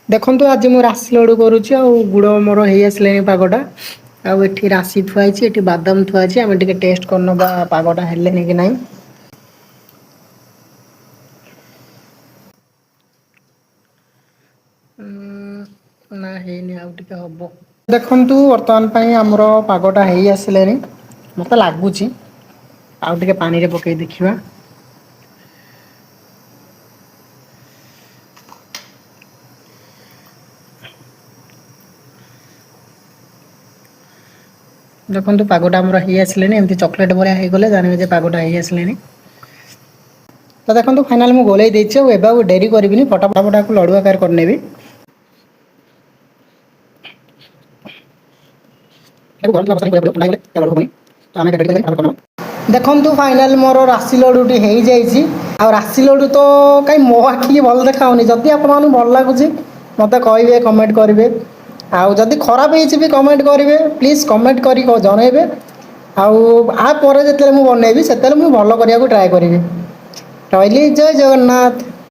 ଦେଖନ୍ତୁ, ଆଜି ମୁଁ ରାଶି ଲଡ଼ୁ କରୁଛି ଆଉ ଗୁଡ଼ ମୋର ହେଇ ଆସିଲାଣି ପାଗଟା। ଆଉ ଏଠି ରାଶି ଥୁଆ ହେଇଛି, ଏଠି ବାଦାମ ଥୁଆ ହେଇଛି। ଆମେ ଟିକେ ଟେଷ୍ଟ କରିନେବା ପାଗଟା ହେଲେନି କି ନାହିଁ। ନା, ହେଇନି, ଆଉ ଟିକେ ହବ। ଦେଖନ୍ତୁ, ବର୍ତ୍ତମାନ ପାଇଁ ଆମର ପାଗଟା ହେଇ ଆସିଲାଣି ମୋତେ ଲାଗୁଛି। ଆଉ ଟିକେ ପାଣିରେ ପକେଇ ଦେଖିବା। ଦେଖନ୍ତୁ, ପାଗଟା ଆମର ହେଇ ଆସିଲାଣି। ଏମିତି ଚକୋଲେଟ୍ ଭଳିଆ ହେଇଗଲେ ଜାଣିବେ ଯେ ପାଗଟା ହେଇ ଆସିଲାଣି। ତ ଦେଖନ୍ତୁ, ଫାଇନାଲ୍ ମୁଁ ଗୋଳେଇ ଦେଇଛି ଆଉ ଏବେ ଆଉ ଡେରି କରିବିନି, ଫଟାଫଟାକୁ ଲଡ଼ୁ ଆକାର କରିନେବି। ଦେଖନ୍ତୁ, ଫାଇନାଲ୍ ମୋର ରାଶି ଲଡ଼ୁଟି ହେଇଯାଇଛି। ଆଉ ରାଶି ଲଡ଼ୁ ତ କାଇଁ ମୋ ଆଖିକି ଭଲ ଦେଖାହେଉନି। ଯଦି ଆପଣମାନଙ୍କୁ ଭଲ ଲାଗୁଛି, ମୋତେ କହିବେ, କମେଣ୍ଟ କରିବେ। ଆଉ ଯଦି ଖରାପ ହେଇଛି ବି କମେଣ୍ଟ କରିବେ। ପ୍ଲିଜ୍ କମେଣ୍ଟ କରି ଜଣେଇବେ। ଆଉ ଆ ପରେ ଯେତେବେଳେ ମୁଁ ବନେଇବି, ସେତେବେଳେ ମୁଁ ଭଲ କରିବାକୁ ଟ୍ରାଏ କରିବି। ରହିଲି, ଜୟ ଜଗନ୍ନାଥ।